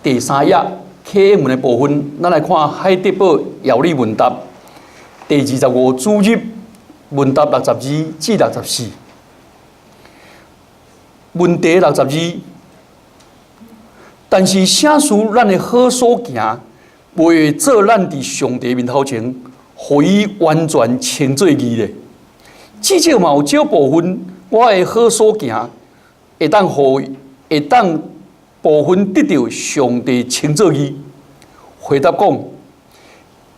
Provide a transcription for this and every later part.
第三頁啟應文的部分，咱來看海德堡要理問答第25主日問答62至64。問題六十二，但是啥使咱的好所行，袂會做咱佇上帝面頭前，予伊完全稱做義咧？至少嘛有少部分，我的好所行，會當予會當部分得著上帝稱做義。回答講，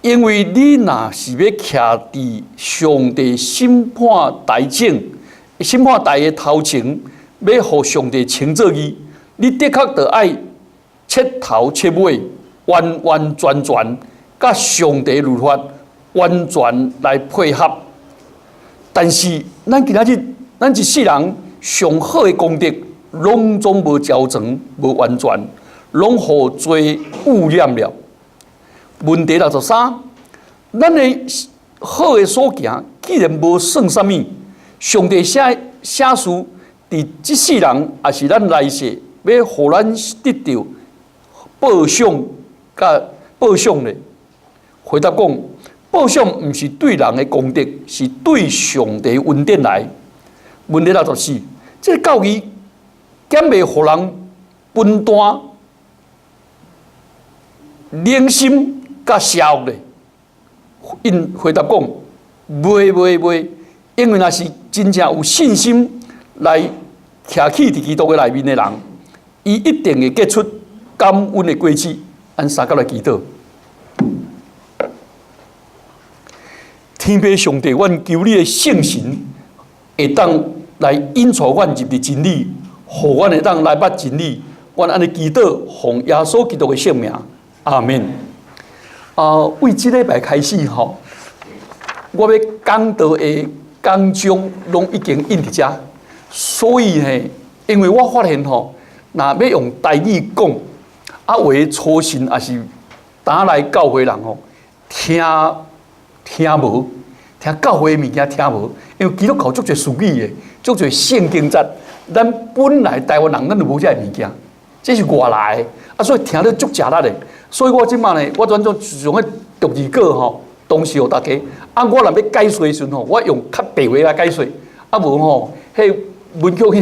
因為你若是欲徛佇上帝審判台前，審判台的頭前，欲予上帝稱做義，你的確著愛徹頭徹尾、完完全全，佮上帝律法完全來配合。但是，咱今仔日，咱一世人上好的功德，攏總無成全、無完全，攏予罪汙染了。問題63，咱的好的所行，既然無算啥物，上帝啥啥事佇這世人，抑是咱來世，欲予咱得著報賞佮報賞咧？回答講，報賞毋是對人的功德，是對上帝恩典來。問題64，這個教義敢會予人分擔良心佮邪惡咧？𪜶回答講，袂袂袂，因為若是真正有信心來徛起佇基督的內面的人，伊一定會結出感恩的果子。咱三甲來祈禱。天父上帝，阮求你的聖神會當來引導阮入佇真理，予阮會當來捌真理。阮按呢祈禱，奉耶穌基督的聖名，阿門。啊，為這禮拜開始吼，我欲講道的講章攏已經印佇遮，所以呢，因為我發現吼，若欲用台語講，啊，有的初信抑是剛來教會人吼，聽聽無，聽教會的物件聽無，因為基督教足濟術語的，足濟聖經節，咱本來台灣人咱就無這个物件，這是外來的，啊，所以聽得足食力的。所以我這擺呢，我轉做用彼逐字稿吼，同時予大家。啊，我若欲解說的時陣吼，我用較白話來解說。啊，無吼，彼文曲兄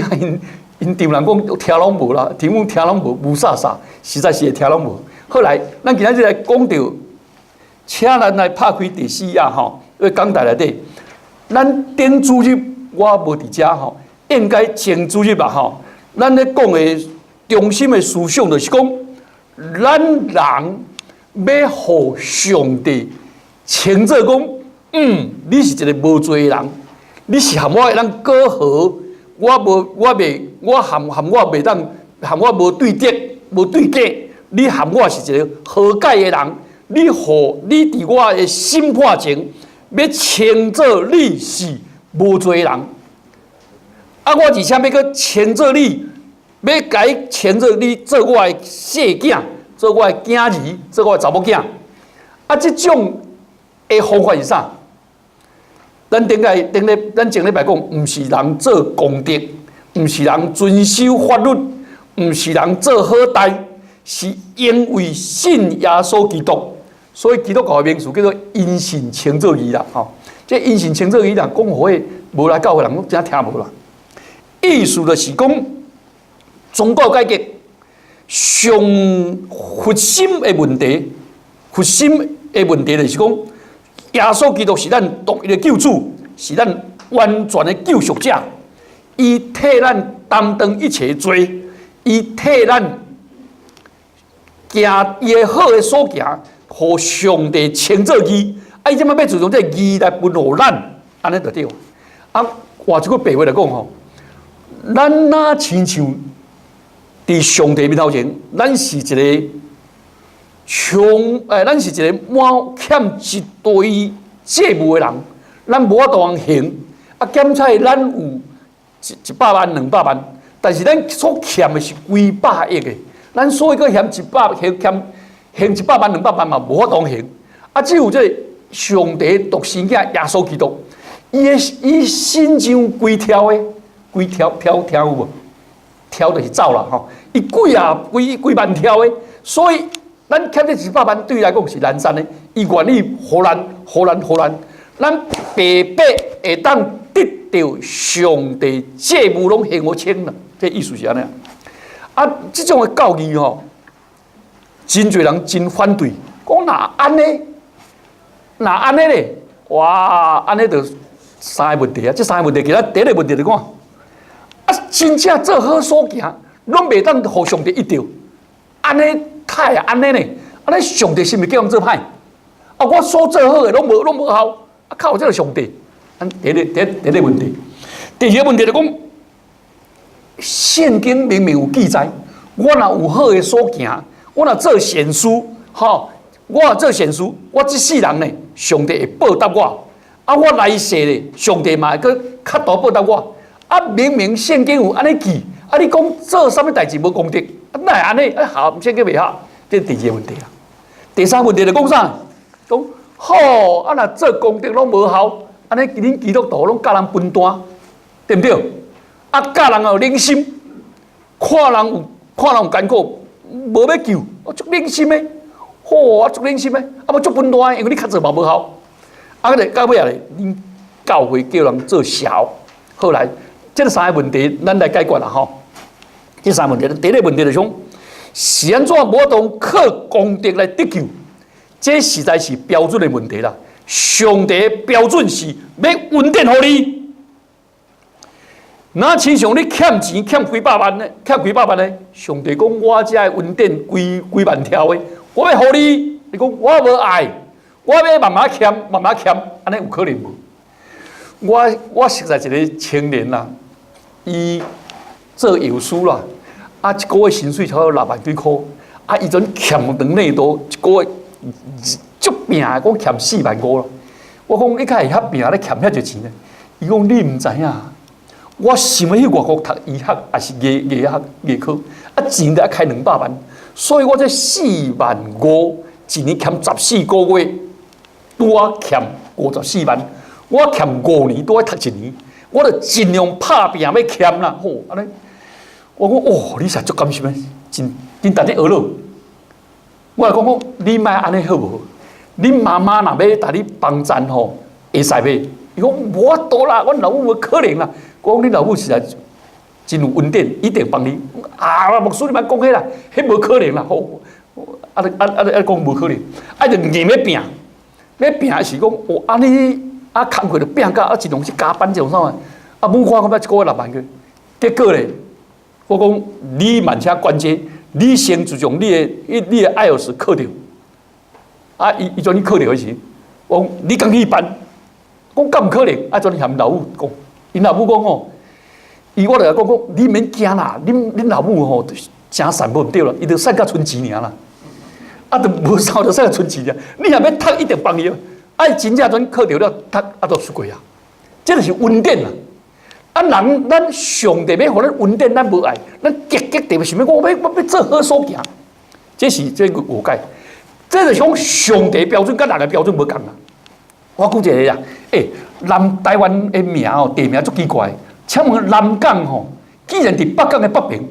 𪜶𪜶丈人講聽攏無啦，聽講聽攏無，霧煞煞，實在是會聽攏無。好來，咱今仔日來講著，請咱來拍開第四頁吼，咧講台內底，咱頂主日我無佇遮吼，應該前主日吧吼，咱咧講的中心的思想就是講，咱人欲予上帝稱做講，你是一個無罪的人，你是和我會當過和，我無我袂我和和我袂當和我無對敵無對價，你和我是一個和解的人，你予你佇我的審判前，欲稱做你是無罪的人，啊，我而且欲閣稱做你，欲共伊稱做你做我的細囝，做我的囝兒，做我的查某囝。啊，這種的方法是啥？咱頂個頂禮，咱前禮拜講，毋是人做功德，毋是人遵守法律，毋是人做好代，是因為信耶穌基督。所以基督教的名詞叫做因信稱做義啦。吼，這因信稱做義啦，講予彼無來教會人攏真聽無啦。意思就是講，宗教改革上核心的問題，核心的問題就是講，耶穌基督是咱獨一的救主，是咱完全的救贖者。伊替咱擔當一切罪，伊替咱行伊的好的所行，予上帝稱做義。啊，伊這擺欲自從這個義來分予咱，按呢就對。啊，換一句白話來講吼，咱若親像佇上帝面頭前，咱是一個窮，咱是一個滿欠一堆債務的人，咱無法度通還。啊，減彩咱有一百萬、200萬，但是咱所欠的是幾百億的，咱所以閣還一百，還欠還一百萬、兩百萬嘛，無法度還。啊，只有這個上帝獨生子耶穌基督，伊的伊身上規條的，規條條聽有無？條就是走啦吼，伊幾啊幾幾萬條的，所以咱欠這一百萬對伊來講是難產的，伊願意予咱、予咱、予咱，咱白白會當得著上帝債務攏還予清啦，這意思是按呢。啊，這種的教義吼，真濟人真反對，講若按呢，若按呢咧，哇，按呢就三个問題啊！這三个問題，其實第一个問題就講，啊，真正做好所行，攏袂當予上帝得著，按呢太啊，按呢呢，按呢上帝是毋是叫阮做歹？啊，我所做好的攏無攏無效，啊，靠這个上帝。按第一個第一第一个問題，第二个問題就講，聖經明明有記載，我若有好的所行，我若做善事，吼，我若做善事，我這世人呢，上帝會報答我。啊，我來世咧，上帝嘛會閣較大報答我。啊，明明聖經有按呢記，啊，你講做啥物代誌無功德，啊，哪會按呢？啊，合聖經袂合，這第二个問題啦。第三個問題就講啥？講好，啊，若做功德攏無效，按呢恁基督徒攏教人分擔，對毋對？啊，教人有冷心，看人有看人有艱苦，無欲救，足冷心的，好啊，足冷心的，啊，無足分擔的，因為你較濟嘛無效。啊，個到尾仔咧，恁教會叫人做潲。後來，這三个問題，咱來解決啦吼。這三个問題，第一个問題就是講，是按怎無法度靠功德來得救？這實在是標準的問題啦。上帝的標準是欲恩典予你。若親像你欠錢欠幾百萬呢？欠幾百萬呢？上帝講我遮的恩典幾幾萬條的，我欲予你。你講我無愛，我欲慢慢欠，慢慢欠，按呢有可能無？我識在一个青年啦，伊做藥師啦，啊，一个月薪水差不多六萬幾箍，啊，伊陣欠長內多，一个月足拚的，講欠4萬5咯。我講你敢會遐拚咧欠遐濟錢呢？伊講你毋知影，我想欲去外國讀醫學，抑是牙牙學牙科，啊錢著愛開200萬，所以我這四萬五一年欠14個月，拄仔欠54萬，我欠5年拄仔讀一年，我著盡量拍拚欲欠啦。好，按呢，我講哦，你實足甘心的，真真值得學咯。我來講講，你莫按呢好無？恁媽媽若欲共你幫贊吼，會使袂？伊講無法度啦，阮老母無可能啦。我講恁老母實在真有恩典，一定幫你。啊，牧師你莫講彼啦，彼無可能啦。好，啊啊啊啊講無可能，啊就硬欲拚，欲拚是講哦，按呢啊工課就拚甲啊，一攏是加班這種啥物，啊母看看欲一个月6萬塊，結果咧，我講你慢請關這，你先注重你的 IELTS 考著。啊，伊伊將你考著彼時，我講你敢去辦？講敢毋可能？啊，將你含老母講，𪜶老母講吼，伊我就共講講，你免驚啦，恁老母吼誠善無毋對啦，伊就瘦甲賰錢爾啦，啊，就無瘦就瘦甲賰錢爾。你若欲讀，一定幫伊。啊，伊真正陣考著了，讀啊，就出國啊。這就是恩典啦。啊，人咱上帝欲予咱恩典，咱無愛，咱極極特別想欲，我欲做好所行，這是這個誤解。這就是講上帝標準佮人的標準無仝啦。我舉一個啦，欸，南台灣的名哦，地名足奇怪。請問南港吼，竟然佇北港的北邊，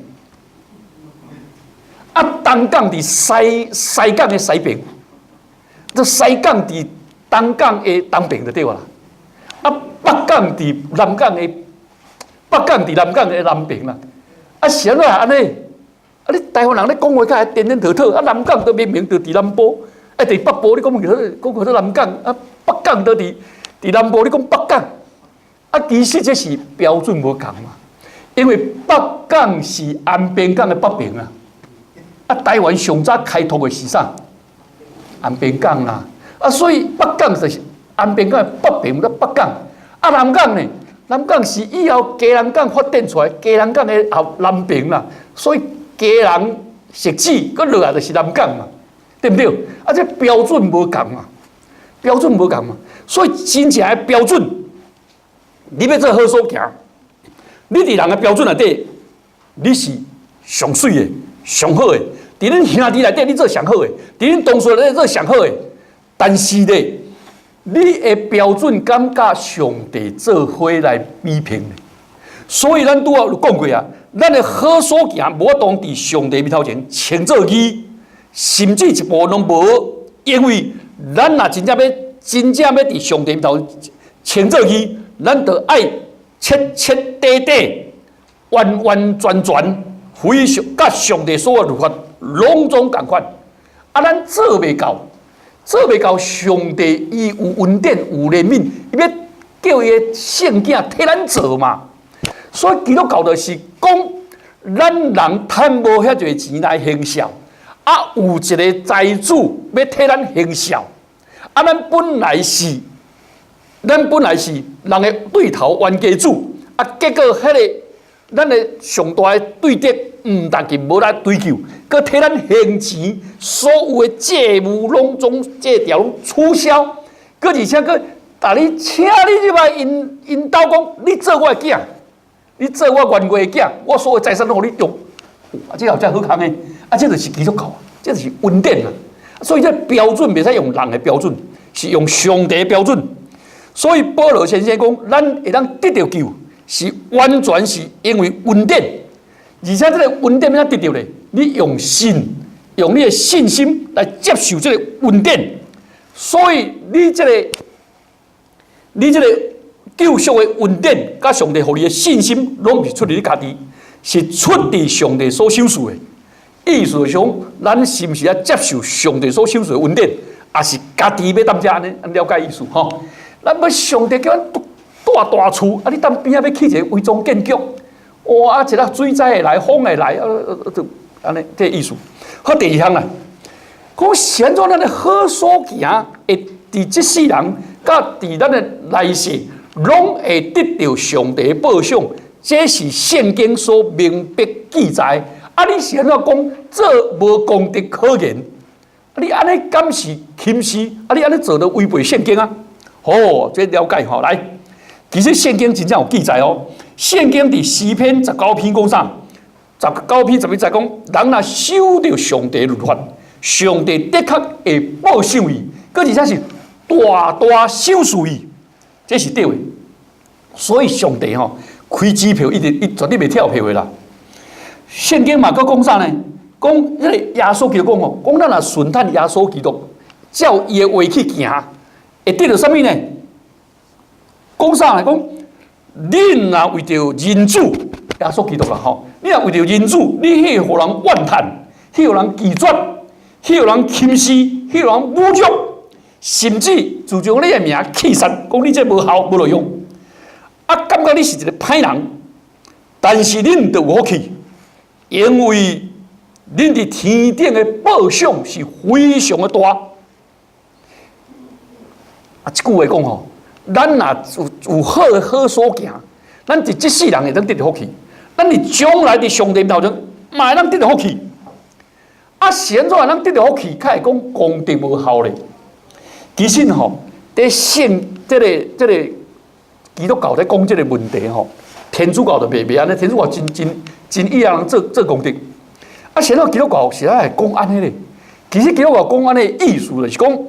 啊，東港佇西西港的西邊，這西港佇東港的東邊就對啦。啊，北港佇南港的北港佇南港的南邊啦。啊，是按怎按呢？啊！你台灣人咧講話較會顛顛倒倒，啊，南港都明明就佇南部，啊，佇北部你講叫做講叫做南港，啊，北港都佇佇南部，你講北港，啊，其實這是標準無仝嘛，因為北港是安平港的北邊啊，啊，台灣上早開拓的是啥？安平港啦，啊，所以北港就是安平港的北邊，叫北港，啊，南港呢？南港是以後基隆港發展出來，基隆港的後南邊啦，所以。基隆汐止，閣落來就是南港嘛，對毋對？啊，這標準無仝嘛，標準無仝嘛，所以真正的標準，你欲做好所行，你佇人的標準內底，你是上媠的、上好的；佇恁兄弟內底，你做上好的；佇恁同事內底做上好的。但是咧，你的標準敢佮上帝做伙來比拼呢？所以咱拄仔有講過啊，咱的好所行無法度佇上帝面頭前稱做義，甚至一步攏無，因為咱若真正欲佇上帝面頭稱做義，咱就愛徹徹底底、完完全全，非常佮上帝所有律法攏總仝款。啊，咱做袂到，做袂到，上帝伊有恩典有憐憫，伊欲叫伊的聖囝替咱做嘛。所以基督教就是講，咱人趁無遐濟錢來行孝，啊，有一個財主欲替咱行孝，啊，咱本來是人的對頭冤家主，啊，結果彼個咱的上大的對敵，毋但是無來追究，閣替咱還錢，所有的債務攏總債條攏取消，閣而且閣共你請你入來𪜶𪜶兜講，你做我的囝，你做我冤家的囝，我所有財產攏予你用。啊，這有遮好康的，啊，這就是基督教，這就是恩典啊。所以這標準袂使用人的標準，是用上帝的標準。所以保羅先生講，咱會當得著救，是完全是因為恩典，而且這個恩典欲怎得著咧？你用信，用你的信心來接受這個恩典。所以你這個救贖的恩典，佮上帝予你的信心，攏毋是出佇你家己，是出佇上帝所賞賜的。意思是講，咱是毋是愛接受上帝所賞賜的恩典，抑是家己欲踮遮按呢？按了解意思吼？咱欲上帝叫咱蹛大厝，啊！你踮邊仔欲起一个違章建築，哇！啊，一个水災會來，風會來，啊，就按呢，這个意思。好，第二項啦，講是按怎咱的好所行，會佇這世人，佮佇咱的來世，攏會得著上帝的報賞，這是聖經所明白記載。啊，你是按怎講做無功德可言？啊，你按呢敢是輕視？啊，你按呢做都違背聖經啊？哦，這了解吼，來，其實聖經真正有記載哦。聖經佇詩篇十九篇講啥？十九篇十一節講，人若守著上帝律法，上帝的確會報賞伊，閣而且是大大賞賜伊，這是對的。所以上帝吼開支票，伊絕對袂跳票的啦。聖經嘛，閣講啥呢？講彼個耶穌基督講哦，講咱若順趁耶穌基督，照伊的話去行，會得著啥物呢？講啥呢？講恁若為著人子耶穌基督啦吼，你若為著人子，你去予人怨嘆，去予人拒絕，去予人輕視，去予人侮辱，甚至就將你的名棄殺，講你這無效無路用，啊，感覺你是一個歹人，但是恁就有福氣，因為恁佇天頂的報賞是非常的大。啊，這句話講吼，咱若有好的好所行，咱佇這世人會當得著福氣，咱佇將來佇上帝面頭前嘛會當得著福氣。啊，是按怎會當得著福氣？較會講功德無效咧。其實吼，佇聖這个這个基督教咧講這个問題吼，天主教就袂按呢，天主教真真真意人做做功德。啊，是按怎基督教是愛講按呢咧？其實基督教講按呢意思就是講，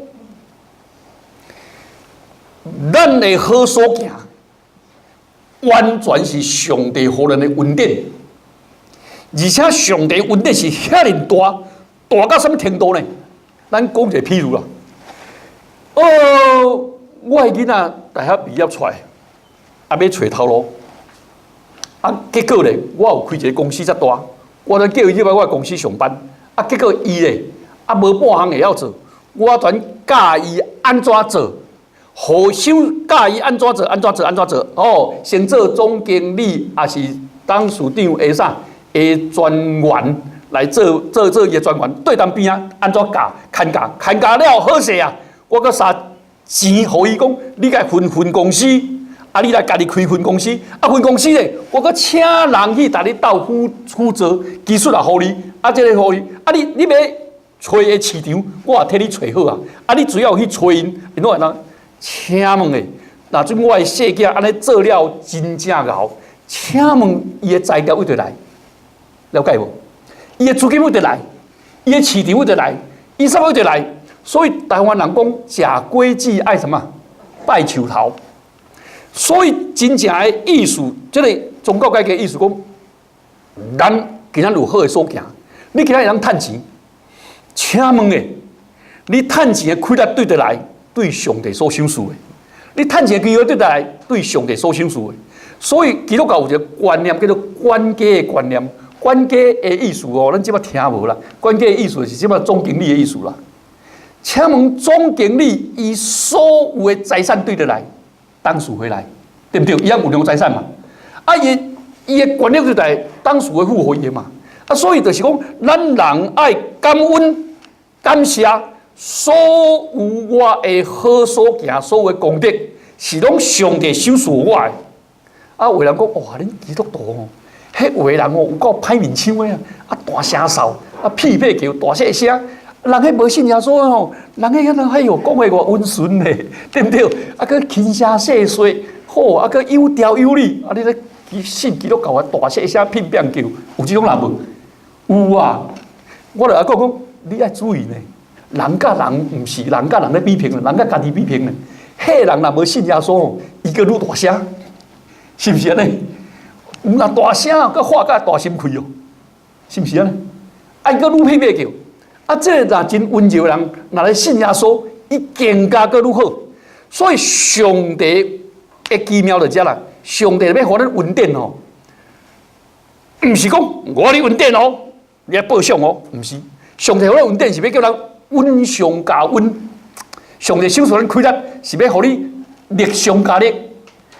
咱的好所行，完全是上帝予咱的恩典，而且上帝恩典是遐爾大，大到啥物程度呢？咱講一個譬如啦，哦，我的囡仔大學畢業出來，啊，欲揣頭路，啊，結果咧，我有開一个公司遮大，我就叫伊入來我的公司上班，啊，結果伊咧，啊，無半項會曉做，我全教伊按怎做。予相教伊按怎做，按怎做，按怎做？哦，先做總經理，抑是董事長的啥？的專員來做做做伊的專員，對當邊仔按怎教，牽教，牽教了好勢啊！我閣捎錢予伊講，你共分分公司，啊，你來家己開分公司，啊，分公司咧，我閣請人去共你鬥輔輔助，技術也予你，啊，這个予你，啊，你欲揣的市場，我也替你揣好啊！啊，你只要去揣𪜶，𪜶攏會當。請問咧，若陣我的細囝按呢做了真正𠢕，請問伊的才調佗佗來？了解無？伊的資金佗佗來？伊的市場佗佗來？伊啥物佗佗來？所以台灣人講食果子愛什麼？拜樹頭。所以真正的意思，這个宗教改革意思講，咱今仔有好的所行，你今仔會當趁錢，請問咧，你趁錢的氣力對佗來？對上帝所賞賜的，你趁錢的機會對佗來？對上帝所賞賜的。所以基督教有一個觀念叫做管家的觀念，管家的意思哦，咱這擺聽無啦。管家的意思是這擺總經理的意思啦。請問總經理伊所有的財產對佗來？董事會來，對毋對？伊也有兩個財產嘛。啊，伊伊的權力就在董事會付予伊的嘛。啊，所以就是講，咱人愛感恩、感謝所有我的好所行、所有的功德，是攏上帝賞賜我的。啊，有人講，哇，恁基督徒吼，彼有的人哦，有夠歹面相的啊，啊，大聲嗽，啊，屁屁叫，大細聲。人彼無信耶穌的吼，人彼遐哎喲，講話偌溫順咧，對毋對？啊，閣輕聲細說，好，啊，閣有條有理。啊，你咧信基督教啊，大細聲屁屁叫，有這種人無？有啊。我就愛講講，你愛注意呢。人佮人毋是人佮人咧比拼，人佮家己比拼呢。彼人若無信耶穌吼，伊閣愈大聲，是毋是按呢？若大聲，閣話甲大心氣哦，是毋是按呢？啊，伊閣愈屁屁叫。啊，這個若真溫柔人，若來信耶穌，伊更加閣愈好。所以上帝的奇妙就遮啦，上帝欲予咱恩典哦，毋是講我予你恩典哦，你來報賞哦，毋是。上帝予咱恩典是欲叫咱恩上加恩。上帝賞賜咱氣力，是欲予你力上加力。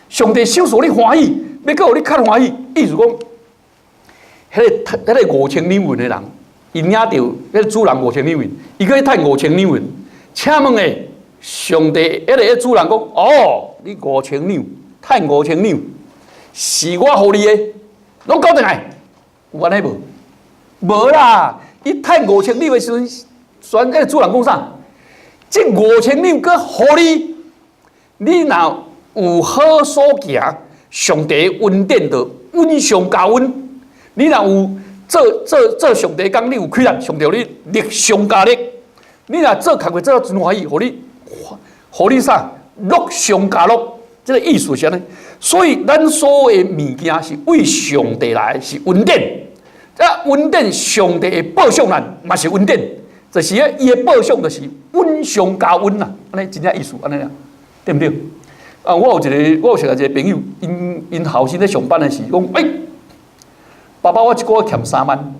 上帝賞賜你歡喜，欲閣予你較歡喜。意思講，彼個5000兩銀的人，伊領著彼個主人5000兩銀，伊閣去趁5000兩銀。請問咧，上帝彼個主人講：哦，你五千兩，趁五千兩，是我予你的，攏交轉來，有按呢無？無啦！伊趁五千兩的時陣，選彼個主人講啥？這五千兩閣予你，你若有好所行，上帝恩典就恩上加恩。你若有做做做上帝工，你有氣力，上帝予你力上加力。你若做工課做得真歡喜，予你予你啥？樂上加樂，這個意思是按呢。所以咱所有的物件是為上帝來，是恩典。這恩典上帝會報賞咱，嘛是恩典。就是伊的報賞就是恩上加恩啦，按呢真正意思按呢啦，對毋對？啊，我有一個，我有識一個朋友，𪜶𪜶後生咧上班的時，講，欸，爸爸，我一個月欠3萬。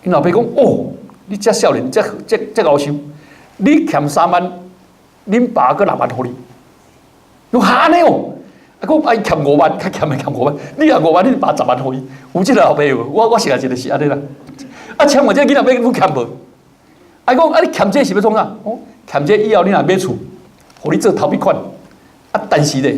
𪜶老爸講，哦，你遮少年，遮遮遮𠢕生，你欠三萬，恁爸閣6萬予你。講哈按呢哦，啊，講啊伊欠五萬，較欠的欠五萬，你若五萬，恁爸10萬予伊。有這個老爸無？我識一個是按呢啦。啊，請問這個囡仔欲愈欠無？啊，講啊，你欠這是欲創啥？哦，欠這以後你若買厝，予你做頭筆款。啊，但是咧，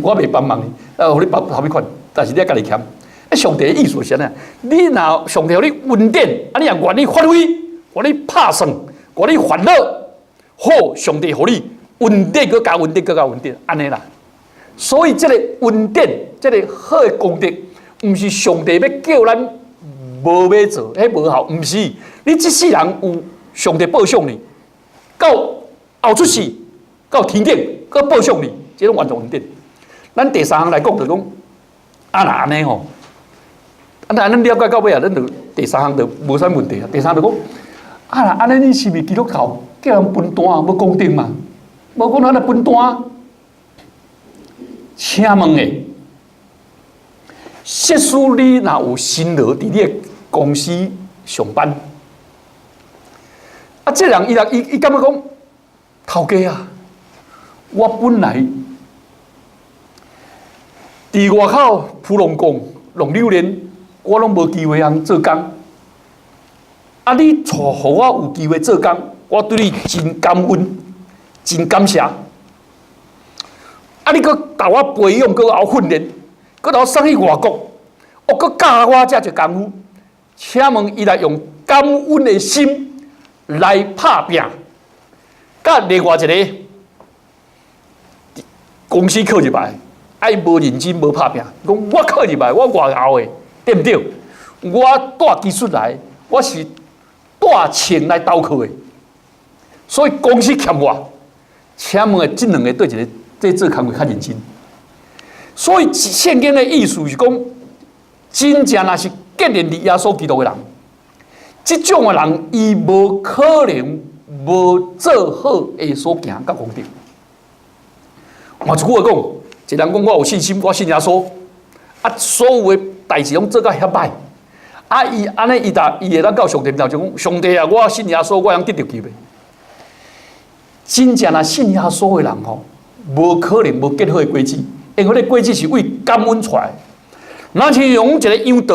我袂幫忙你，啊，予你包頭筆款，但是你愛家己欠。啊，上帝的意思是按呢？你若上帝予你恩典，啊，你若願意發揮，願意拍算，願意煩惱，好，上帝予你恩典，閣加恩典，閣加恩典，按呢啦。所以這個恩典，這個好的功德，毋是上帝欲叫咱無欲做，彼無效，毋是。你這世人有上帝報賞你，到後出世，到天頂，閣報賞你，這攏完全恩典。咱第三項來講，就講啊，若按呢吼，啊，若咱了解到尾啊，咱就第三項就無啥問題啊。第三就講，啊，若按呢，你是毋是基督教叫人分單欲公定嘛？無講咱來分單。請問咧，設使你若有新勞佇你的公司上班，啊，這人伊若伊伊感覺講，頭家啊，我本來佇外口浮龍貢弄榴蓮，我攏無機會通做工。啊，你予我有機會做工，我對你真感恩，真感謝。啊，你閣共我培養，閣予我訓練，閣予我送去外國，哦，閣教我遮濟功夫。請問伊來用感恩的心來拍拚，佮另外一個公司考入來，愛無認真無拍拚，講我考入來，我偌𠢕的，對毋對？我帶技術來，我是帶錢來投靠的，所以公司欠我。請問這兩個佗一個佇做工課較認真？所以聖經的意思是講，真正若是結連佇耶穌基督的人，這種的人，伊無可能無做好的所行佮功德。換一句話講，一個人講我有信心，我信耶穌，啊，所有的代誌攏做甲遐歹，啊，伊按呢，伊若伊會當到上帝面頭就講，上帝啊，我信耶穌，我會當得著救袂？真正若信耶穌的人吼，無可能無結好的果子，因為彼個果子是為感恩出來。若像用一個楊桃，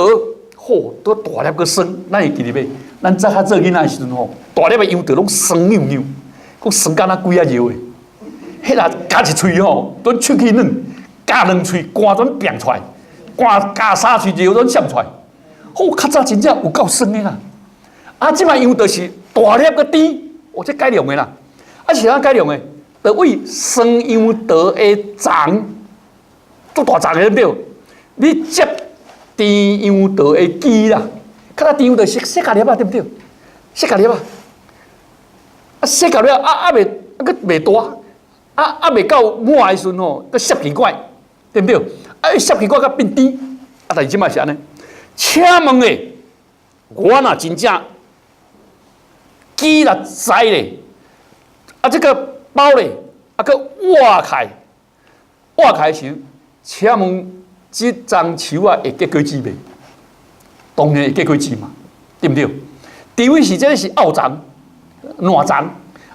吼，都大粒閣酸，咱會記得袂？咱早較做囡仔的時陣吼，大粒的楊桃攏酸溜溜，閣酸甲若鬼仔尿的。彼若咬一喙吼，都喙齒軟，咬兩喙肝全變出來，肝咬三喙尿攏滲出來。吼，較早真正有夠酸的啦。啊，這擺楊桃是大粒閣甜，哦，這改良的啦。啊，是按怎改良的？就為酸楊桃的欉，足大欉的對無？你接甜楊桃的枝啦，較早甜楊桃是細細粒啊，對毋對？細細粒啊，啊細細粒啊啊袂啊閣袂大，啊啊袂到滿的時陣吼，閣澀奇怪，對毋對？啊，澀奇怪閣變甜，啊，但是這擺是按呢？請問咧，我若真正枝若栽咧，啊這個包咧，啊閣挖開，挖開時，請問這欉樹仔會結果子袂？當然會結果子嘛，對毋對？除非是這個是漚欉、爛欉，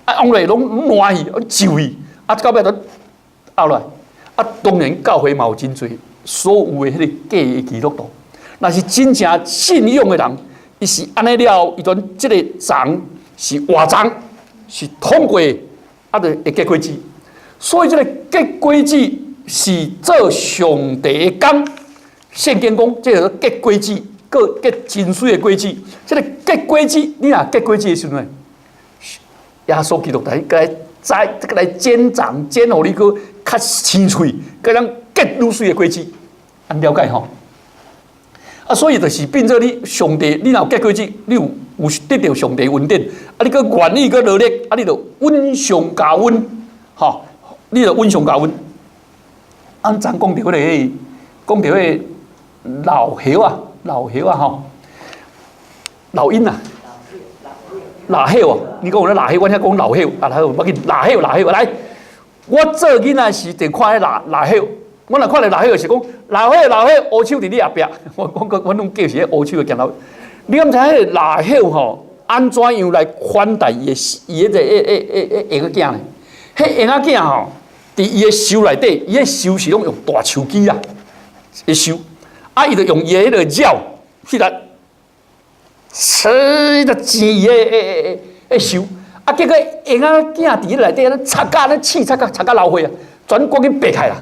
啊，往落攏爛去，皺去，啊，到尾都漚落來。啊，當然教會嘛有真濟所有的彼個假的基督徒，若是真正信仰的人，伊是按呢了，伊陣這個欉是活欉，是通過，啊，就會結果子。所以這個結果子是做上帝的工。聖經講，這個結果子，閣結真媠的果子。這個結果子，你若結果子的時陣，耶穌基督來來摘，這個來剪欉，剪予你閣較青翠，閣通結愈媠的果子，按了解吼？啊，所以就是變做你上帝，你若有結果子，你有得著上帝恩典，啊，你閣願意閣努力，啊，你就恩上加恩，吼，你就恩上加恩。按昨講著彼個，講著彼個老葉啊，老葉啊，吼，老鷹啊，老葉哦，你講有咧老葉，我聽講老葉，啊，好，無要緊，老葉老葉來，我做囡仔時就看彼老老葉，我若看著老葉是講老葉老葉烏手佇你後壁，我我我攏叫是彼烏手的鏡頭。你敢知影彼個老葉吼，按怎樣來款待伊的伊彼個彼彼彼彼嬰仔囝呢？彼嬰仔囝吼，佇伊的泅內底，伊的泅是攏用大樹枝啊，的泅，啊，伊就用伊的彼個爪去來，切就剪伊的的的泅，啊，結果嬰仔囝佇彼內底按呢插甲按呢刺插甲插甲流血啊，全趕緊爬開啦，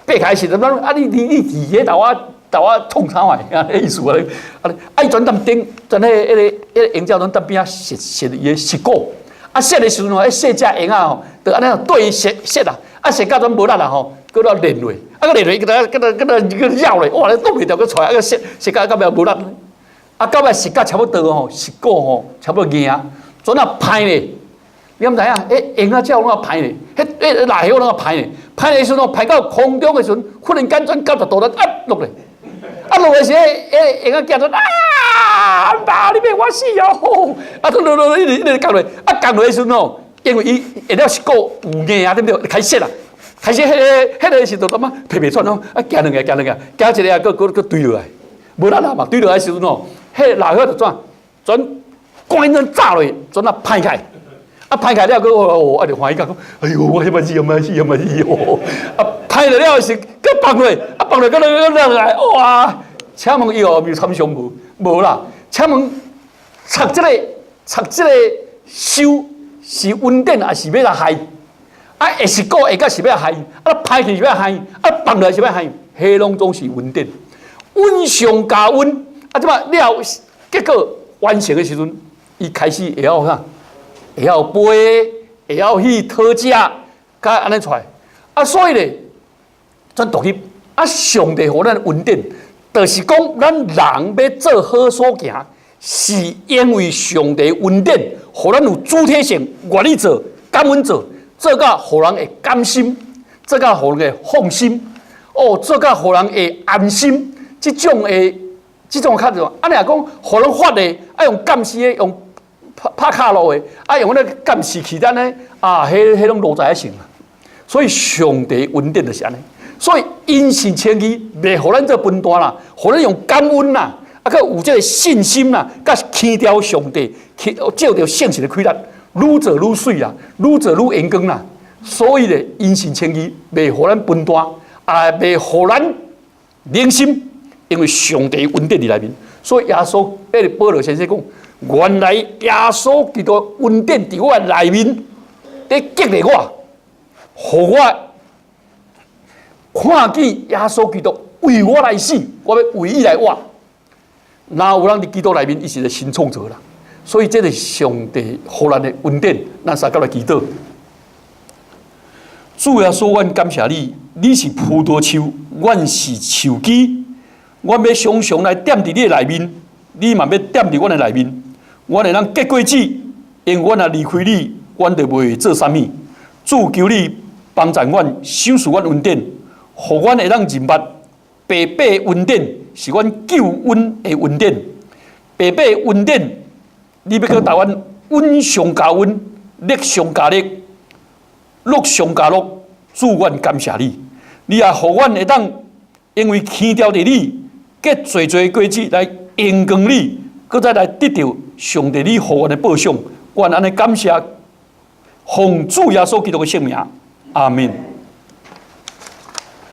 爬開時陣，啊，你你你佇遐頭我頭我創啥話？按呢意思啊？啊，啊，伊全踮頂，全彼個彼個彼個鷹鳥攏踮邊仔攝攝伊的舌骨，啊，攝的時陣吼，彼細隻鷹仔吼，就按呢對伊攝攝啊。啊，攝甲全無力啦吼，閣來連落，啊，閣連落，閣來閣來閣來閣繞落，哇！擋袂牢，閣出來，啊，閣攝攝甲到尾無力，啊，到尾攝甲差不多吼，舌骨吼差不多硬，全啊歹咧。你敢知影？彼鷹仔鳥攏啊歹咧，彼彼蠟葉攏啊歹咧，歹的時陣吼，歹到空中的時陣，忽然間轉90度咧，啊落來，啊落來時，彼鷹仔驚做啊，爸，你欲我死哦！啊，落落落一直一直降落，啊降落的時陣吼。因為伊下了舌骨有硬啊，對毋對？開始啦，開始彼個彼個時陣，感覺皮袂喘哦，啊，行兩個，行兩個，行一個啊，閣閣閣墜落來，無力啦嘛，墜落來時陣吼，彼個蠟葉就怎，全趕緊炸落，全啊歹開，啊歹開了，閣哦，啊就歡喜甲講，哎喲，我彼擺死，嘛死，嘛死哦，啊歹落了時，閣放落，啊放落，閣閣落來，哇！請問伊有沒有參詳無？無啦。請問插這個插這個泅是恩典，還是欲來害？啊，會舌骨會甲是欲來害？啊，歹去是欲來害？啊，放落是欲來害？彼攏總是恩典，恩上加恩。啊，這擺了結果完成的時陣，伊開始會曉啥？會曉飛，會曉去討食，佮按呢出來。啊，所以咧，咱獨立。啊，上帝予咱恩典，就是講咱人欲做好所行，是因為上帝恩典，予咱有主體性，願意做，感恩做，做到予人會甘心，做到予人會放心。哦，做甲予人會安心，這種的這種較著，啊，你若講予人發的，愛用監視的，用拍拍卡路的，啊，用那個監視器按呢，啊，彼彼攏無知影性啊。所以上帝恩典就是按呢，所以因信稱義，袂予咱做分擔啦，予咱用感恩啦，啊，閣有這個信心啦，佮牽牢上帝，借著聖神的氣力，愈做愈媠啦，愈做愈榮光啦。所以咧，因信稱義，袂予咱分擔，也袂予咱冷心，因為上帝恩典佇內面。所以耶穌，彼個保羅先生講，原來耶穌基督恩典佇我內面，佇激勵我，予我看見耶穌基督為我來死，我欲為伊來活。若有人佇基督內面，伊是個新創造啦。所以這個上帝予咱的恩典，咱三個來祈禱。主耶穌，阮感謝你，你是葡萄樹，阮是樹枝。阮欲常常來踮佇你的內面，你嘛欲踮佇阮的內面。阮會當結果子，因為阮若離開你，阮就袂會做啥物。主，求你幫助阮，賞賜阮恩典，予阮會當認捌白白恩典是阮救恩的恩典。白白恩典，你欲閣帶阮恩上加恩，力上加力，樂上加樂。主，阮感謝你，你也予阮會當因為牽牢佇你，結濟濟果子來榮光你，閣再來得著上帝你予阮的報賞。阮按呢感謝，奉主耶穌基督的聖名，阿門。